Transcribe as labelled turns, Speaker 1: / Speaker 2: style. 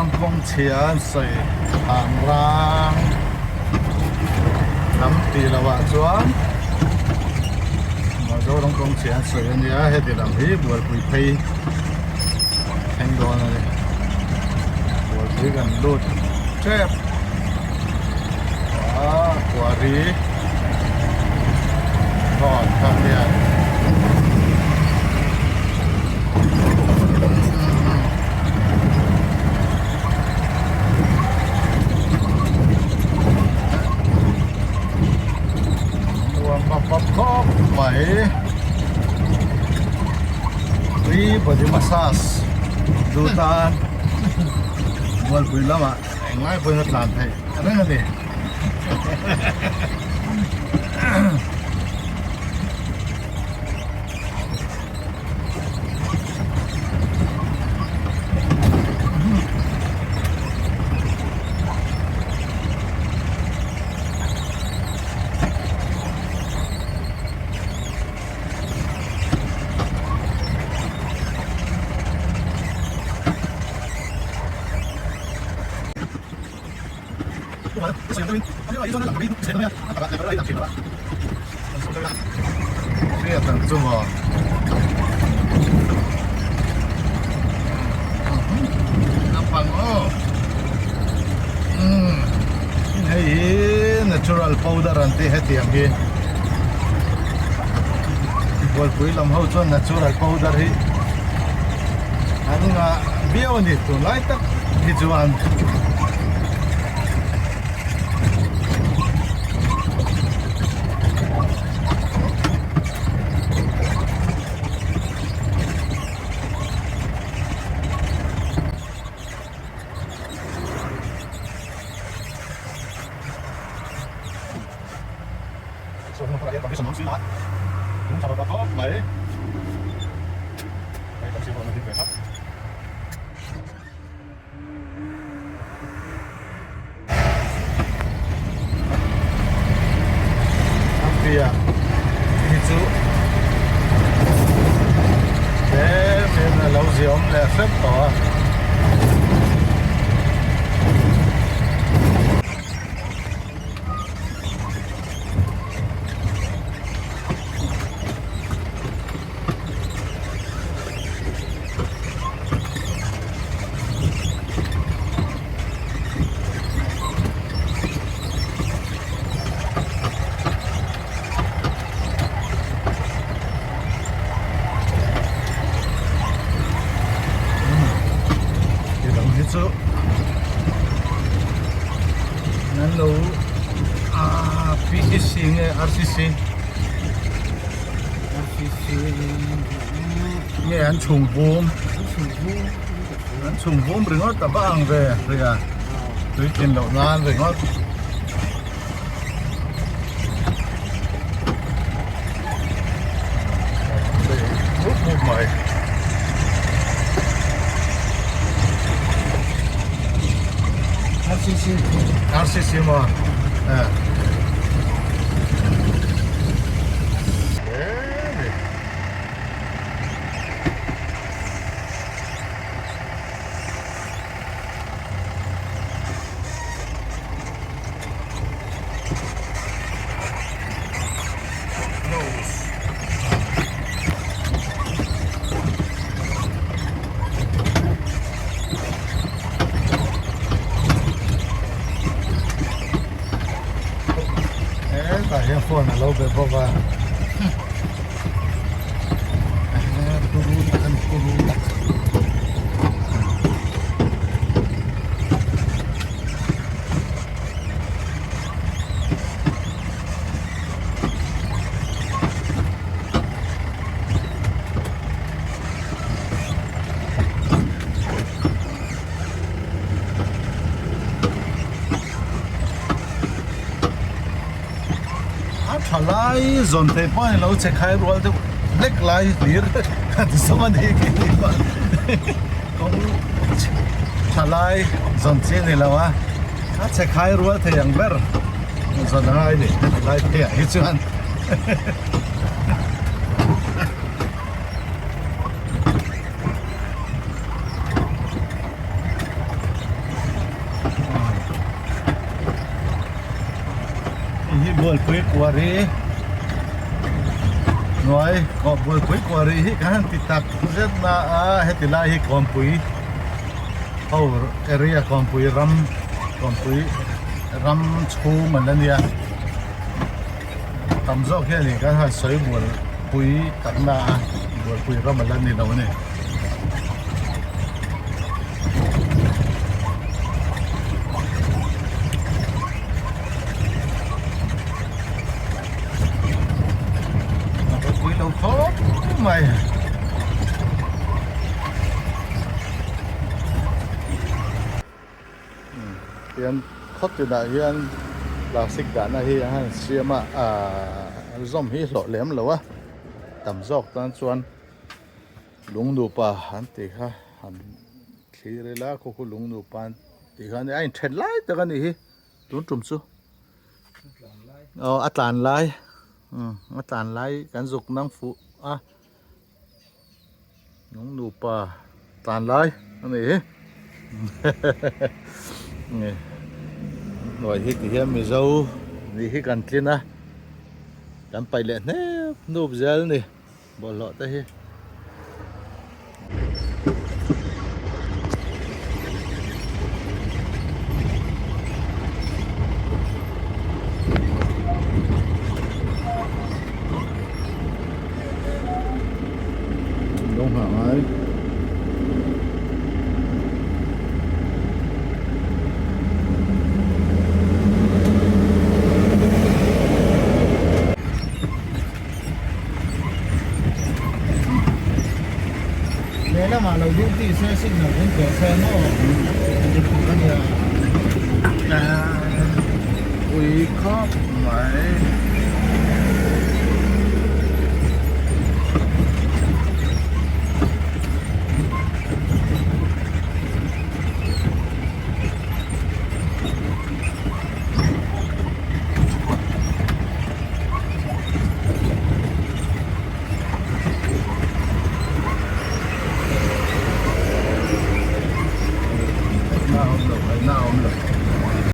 Speaker 1: Mizoram kawng chhia an sawi ang rang lam tih loh ah chuan Mizoram kawng chhia an sawi a nia heti lam hi bualpui phei thleng dawn a ni bualpui kan lut tep a quarry road kha hian. Nuam bap bap khawp mai tui body massage duh tan Mualpui lamah englai pawhin a tlan theih reng a ni. Hriat ang chu maw naupang aw umm hei hi natural powder an tih hetiang hi bualpui lam ho chuan natural powder hi an ngah viau a ni tunlai tak hi chuan. Ampia hi chu tlem in a lo ziawm leh hrep tawh a. Hi chu an lo ah PCC nge RCC RCC nge an chhung bum an chhung bum ringawt a va ang ve ria tui tlin loh nan ringawt. Mai. RCC RCC maw eh Hetah hian phone a lo be bawk a turu tak a ni turu tak. A tha lai zawn thei pawh a ni lo che khai rual deuh hlek lai hlir a ti zawng a ni kawng tha lai zawn chi a ni lo a a che khai rual thei ang ber zawn a ngai a ni heti lai phei ah hi chuan. Bualpui Quarry hnuai Bualpui Quarry hi kan han ti tak zet na a heti lai hi Kawnpui ho area Kawnpui ram Kawnpui ram chhung an la nia tam zawk hian in kan han sawi Bualpui tak na a Bualpui ram a la ni lo a ni. A pui lo khawp mai. Tian khaw tinah hian plastic dahna hi a han siam a ahh zawm hi hlawh lem lo a tam zawk tan chuan lung nupa an tih kha han thlir ila khu khu lung nupa an tih kha a ni a inthen lai tak a nih hi tun tum chu aw a tlan lai umm a tlan lai kan zuk nang fuh a lung nupa tlan lai a nih hi hnuai hi ti hian mizo nih hi kan tlin a kan paih leh hnep hnup zel a ni. Bawlhhlawh te hi. Dong hah ngai.
Speaker 2: Lehlamah lo duty se signal kan teh se maw a nia.
Speaker 1: Ui khawp mai.